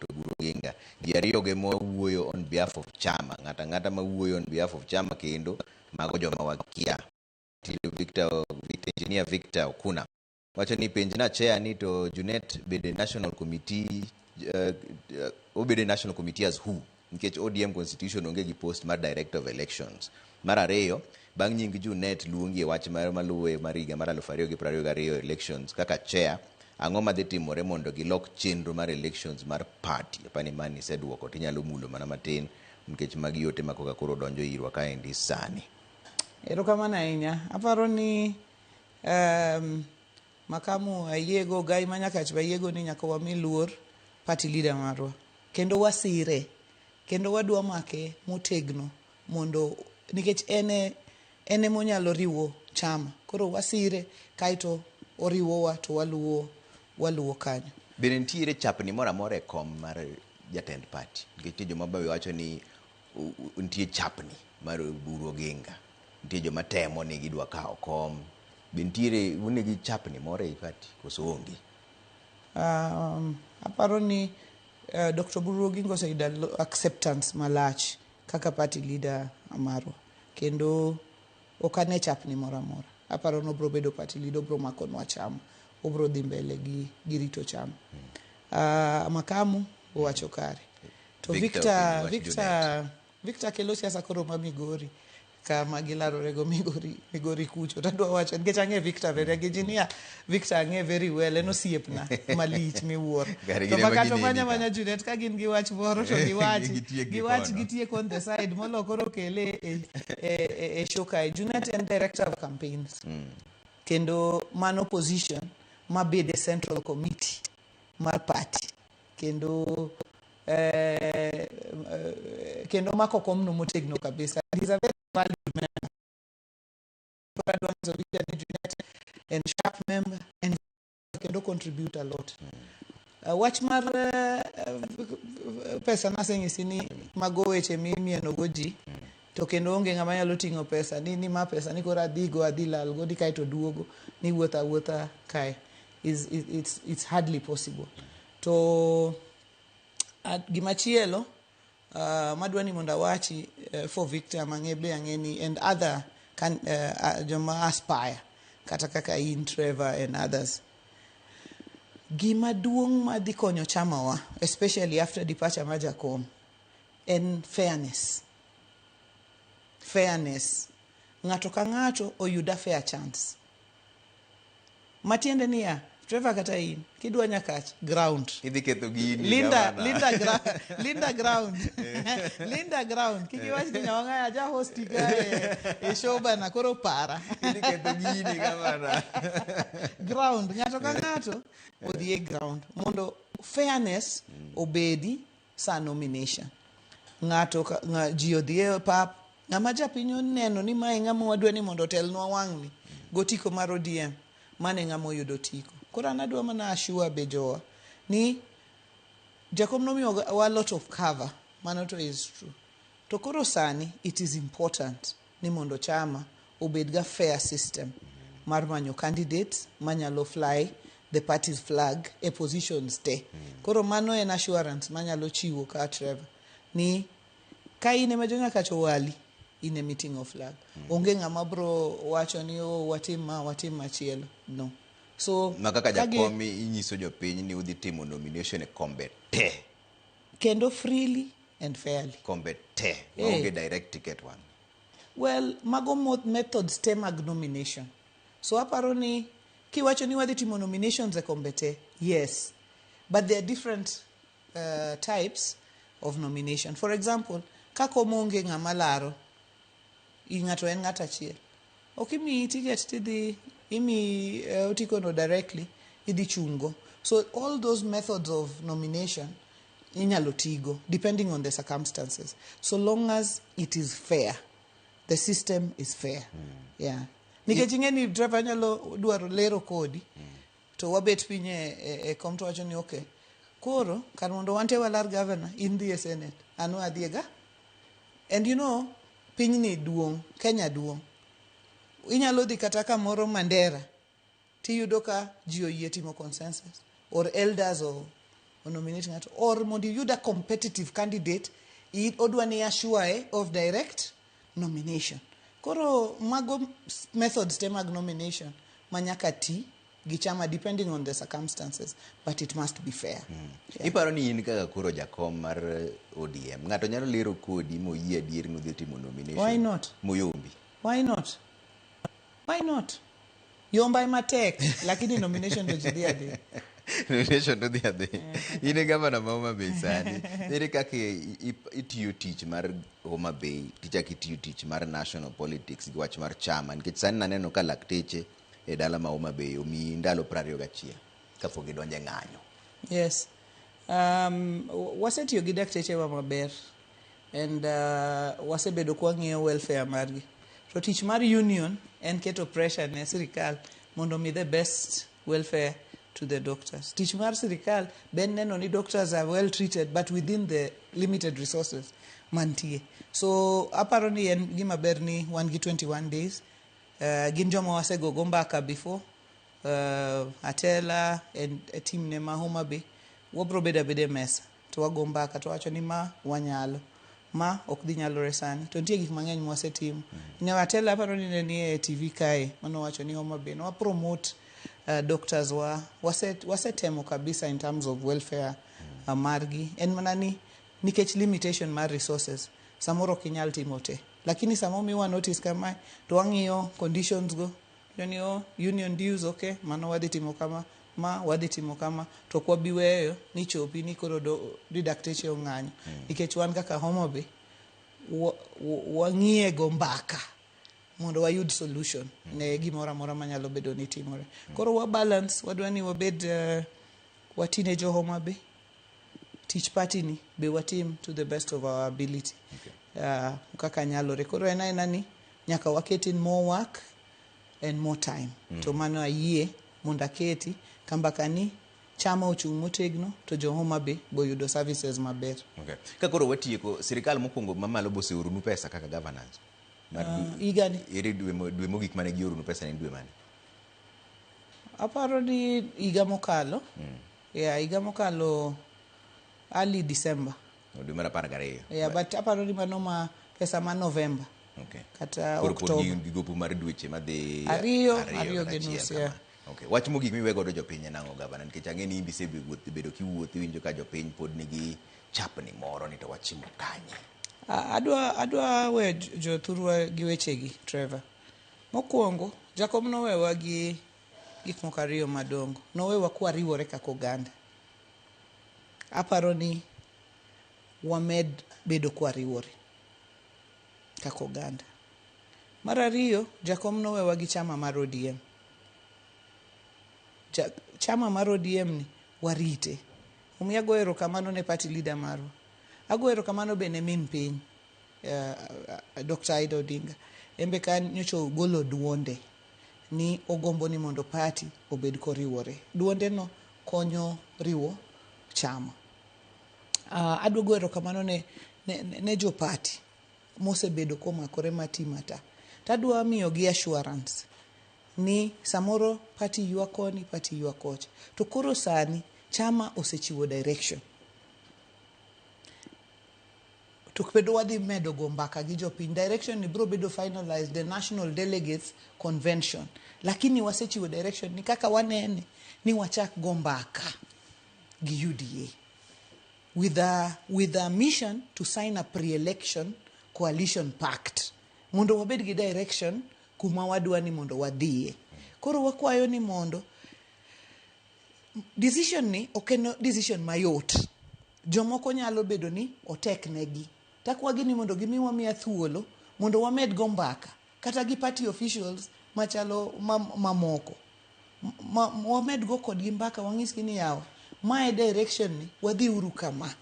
Oburu Oginga. Ji ariyo go ema wuoyo on behalf of chama. Ng'ato ang'ata ma wuoyo on behalf of chama kendo mago joma wakia. Victor, Victor, Engineer Victor Okuna wacho ni penjna chair ni to Junet bede National Committee, obedo e National Committee as who? Nikech ODM Constitution onge gi post mar Director of Elections. Mar ariyo, bang' nying Junet luongi e wach mar maluwe mar higa mar 2022 elections kaka chair, ang'o madhi timore mondo gilok chenro mar elections mar party? Apani mani iseduoko tinyalo mulo mana matin nikech magi ote ma koka koro donjo irwa kaendi sani. Erokamano ahinya. Aparo ni makamu ayiego, Gai ma Nyakach be ayiego ni nyaka wami luor party leader marwa. Kendo wasire. Kendo wadwa make motegno mondo nikech en en emonyalo riwo chama. Koro wasire kaeto oriwowa to waluwo kanyo. Bende nitiere chapni moro amora e kom mar jatend party? Nikech nitie joma be wacho ni nitie chapni mar Oburu Oginga. Nitie joma temo ni gidwa kawo kom. Be nitiere un gi chapni moro ei party koso onge? Aparo ni Dr. Oburu Oginga oseyudo acceptance malach kaka party leader marwa. Kendo ok ane chapni moro amora. Aparo ni obro bedo party leader, obro makonwa chama. Obro dhi mbele gi rito chama. Makamu owacho kare. To Victor Victor, openjo wach Victor, Junet. Victor kelo siasa koro ma Migori kama gilarore go Migori, Migori kucho. Tadwa wacho nikech ang'e Victor very engineer Victor ang'e very well, en osiepna malich miwuoro. Kare To gin ema makato gineni manya ka. manya Junet ka gin gi wach moro to giwachi Gitiek gi giwach kono. gitiek on the side molo koro kele e show kae. Junet en director of campaigns. Kendo mano position mabede central committee mar party. Kendo kendo mako komno motegno kabisa. He's a very valued member. Koro adwa nyiso Victor ni Junet en sharp member and kendo contribute a lot. Wach mar pesa naseng'isi ni mago weche mimieno go ji to kendo onge ng'ama nyalo ting'o pesa ni ma pesa ni koro adhigo adhi lalgo ni kaeto duogo ni wuotho awuotha kae is it's hardly possible. To gimachielo madwa ni mondo awachi for Victor mang'e be ang'e ni and other can, joma aspire kata kaka in Trevor and others, gima duong' madhi konyo chamawa especially after departure mar jakom en fairness. Fairness, ng'ato ka ng'ato oyuda fair chance, matiende niya, Trevor, kata in kidwa Nyakach ground Idhi ketho gini. Linda, gavana. Linda, Linda ground, Linda ground. Kik iwach ni Nyawang'aya ja host ka e show bana koro para. Idhi ketho gini gavana. Ground, ng'ato ka ng'ato odhi e ground mondo fairness obedi sa nomination. Ng'ato ji odhi e pap, ng'ama japiny oneno ni mae ng'ama wadwa ni mondo otelnwa wang'ni gotiko mar ODM, mane ng'ama oyudo otiko. Koro an adwa mana assure be jowa ni jakom nomiyo wa lot of cover, mano to is true. To koro sani it is important ni mondo chama obed ga fair system mar manyo candidates manyalo fly the party's flag e positions te. Koro mano en assurance manyalo chiwo ka Trevor ni ka in ema jo Nyakach owali in ema iting'o flag. Onge ng'ama bro wacho ni oh, watim ma, watim machielo. No. So, Ma kaka ka gi- jakom inyiso jopiny ni udhi timo nomination e kombe te. Kendo freely and fairly. Kombe te. Eh. Maonge direct ticket wang'. Well, mago methods te mag nomination. So aparo ni kiwacho ni wadhi timo nominations e kombe te, yes. But there are different types of nomination. For example, ka kom onge ng'ama laro, i ng'ato en ng'at achiel. Ok imiyi ticket tidhi, imiyi otiko no directly, idhi chungo. So all those methods of nomination inyalo tigo depending on the circumstances. So long as it is fair. The system is fair. Yeah. Nikech ing'e ni driver nyalo dwaro lero kodi to wabet piny e kom to wacho ni okay. Koro kar mondo wan te walar governor in dhi e senate an we adhi e ga. And you know pinyni duong', Kenya duong'. Inyalo dhi kata kamoro Mandera tiyudo ka ji oyie timo consensus or elders or nominate ng'ato or mondo iyud a competitive candidate odwa ni assure of direct nomination. Koro mago methods te mag nomination ma nyaka ti gi chama depending on the circumstances, but it must be fair. Yeah. Iparo ni in kaka koro jakom mar ODM, ng'ato nyalo lero kodi moyie adier ni udhi timo nomination. Why not? Moyombi. Why not? Why not? Yomba ema tek, lakini nomination to ji dhi adhi. Nomination to dhi adhi. In e gavana ma Homa Bay sani. Ere kaka itiyo tich mar Homa Bay, tichako itiyo tich mar national politics gi wach mar chama nikech sani naneno ka lakteche e dala ma Homa Bay omiyi ndalo 21 kapok gidonjo e ng'anyo. Yes. Wasetiyo gi daktechewa maber and wasebedo kwang'iyo welfare margi. To tich mar union en keto pressure ne sirikal mondo mi the best welfare to the doctors. Tich mar sirikal ben neno ni doctors are well treated but within the limited resources mantie. So aparo ni en gima ber ni wan gi 21 days. Gin joma wasegogo mbaka before. Atela and team ne ma Homa Bay wabro bedo abeda e mesa to wago mbaka to wacho ni ma wanyalo ma ok dhi nyalore sani to nitie gik mang'eny mwasetimo. Ne Atela aparo ni ne nie TV kae manowacho ni Homa Bay ne promote doctors wa wasetemo kabisa in terms of welfare margi en mana ni nikech limitation mar resources samoro ok inyal timo te lakini sama omiwa notice kamae to wang'iyo conditions go to ni oh, union dues okay mano wadhi timo kama ma wadhi timo kama to ok wabi weyo ni chopi ni koro ni dakteche ong'anyo nikech wan kaka Homa Bay wang'iye go mbaka mondo wayud solution ne gimoro amora manyalo bedo ni timore. Koro wa balance wadwa ni wabed watine jo Homa Bay tich party ni be watim to the best of our ability kaka nyalore. Koro en aena ni nyaka waket in more work and more time to mano ayie mondo aketi ka mbaka ni chama ochung' motegno to jo Homa Bay boyudo services maber. Okay. Ka koro watieko, sirikal mokwongo mamalo boseoronu pesa kaka governance? Mar Higani Ere dwe mogik mane gioronu pesa ne en dwe mane? Aparo ni higa mokalo yeah, higa mokalo early December. No, dwe mar 12. Yeah, but aparo ni mano ma pesa ma November kata Koro pod October. gin gi gopu mar dweche madhi Ariyo, ariyo ariyo kata gi achiel nus, kama. yeah. Okay. Wach mogik miwe godo jopiny en ang'o gavana? Nikech ang'e ni in be isebedo kiwuotho iwinjo ka jopiny pod nigi chapni moro ni to wachimo kanye. Adwa weyo jothurwa gi wechegi Trevor. Mokwongo, Jakom nowewa gi gik moko ariyo madongo. Nowewa kwariwore kaka oganda. Aparo ni wamed bedo kwariwore kaka oganda. Mar ariyo, Jakom nowewa gi chama mar ODM. Chama mar ODM ni warite. Omiyo agoyo erokamano ne party leader marwa. Agoyo erokamano be ne min piny, Dr. Ida Odinga. En be ka nyocha ogolo duonde ni ogombo ni mondo party obed koriwore. Duonde no konyo riwo chama. Adwa goyo erokamano ne jo party mosebedo komakore mati mata. Tadwa miyogi assurance ni samoro party ywak koni, party ywak kocha. To koro sani chama osechiwo direction. To bedo wadhi medo go mbaka gi jopiny. Direction ni biro bedo finalized the National Delegates Convention. Lakini wasechiwo direction ni kaka wanene ni wachak go mbaka gi UDA with a mission to sign a pre-election coalition pact mondo wabed gi direction kuma wadwa ni mondo wadhiye. Koro wakwayo ni mondo decision ni ok en decision mayot. Jomoko nyalo bedo ni otek negi. Takwagi ni mondo gimiwa miya thuolo mondo wamed go mbaka kata gi party officials machalo mamoko. Wamed go kodgi mbaka, wang'isgi ni yawa, mae direction ni wadhi uru kama.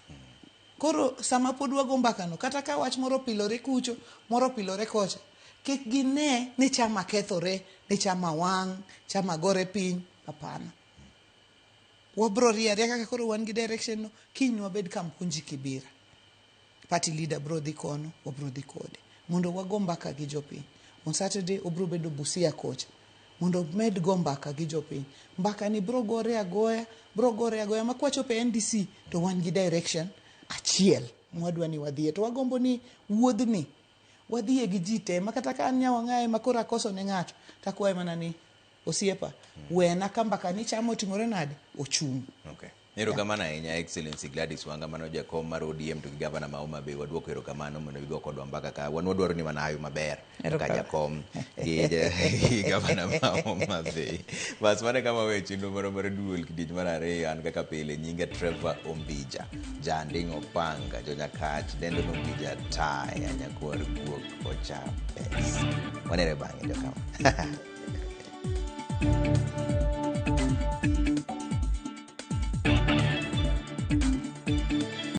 Koro sama pod wago mbaka no, kata ka wach moro opilore kucho, moro opilore kocha, kik gine ni chama kethore, ni chama wang', chama gore piny, hapana. Wabro rie aria kaka koro wan gi direction no, kiny wabed Kamkunji Kibira. Party leader bro dhi kono, wabro dhi kode. Mondo wago mbaka gi jopiny. On Saturday obro bedo Busia kocha. Mondo med go mbaka gi jopiny. Mbaka ni bro gore agoya, bro gore agoya. Ma kwachopo e NDC to wan gi direction achiel mwadwa ni wadhiye. To wagombo ni wuodhni wadhiye gi ji te, ma kata ka an nyawang'aye ma koro akoso ne ng'ato, takwaye mana ni osiepa, wena ka mbaka ni chama otimore nade, ochung'. Okay. Erokamano ahinya, Excellency Gladys Wanga, mano jakom mar ODM to gi gavana ma Homa Bay. Waduoko erokamano mondo gigo kodwa mbaka ka. Wan wadwaro ni mana hayo maber kaka jakom gi gavana ma Homa Bay. Bas, mano e kama weyo chenro moro mar duol kidieny mar ariyo. An kaka pile, nyinga Trevor Ombija, Janding' Opanga, Jonyakach, dendo no Ombija Taya, nyakwar guok ocha pes. Wanere bang'e jokama.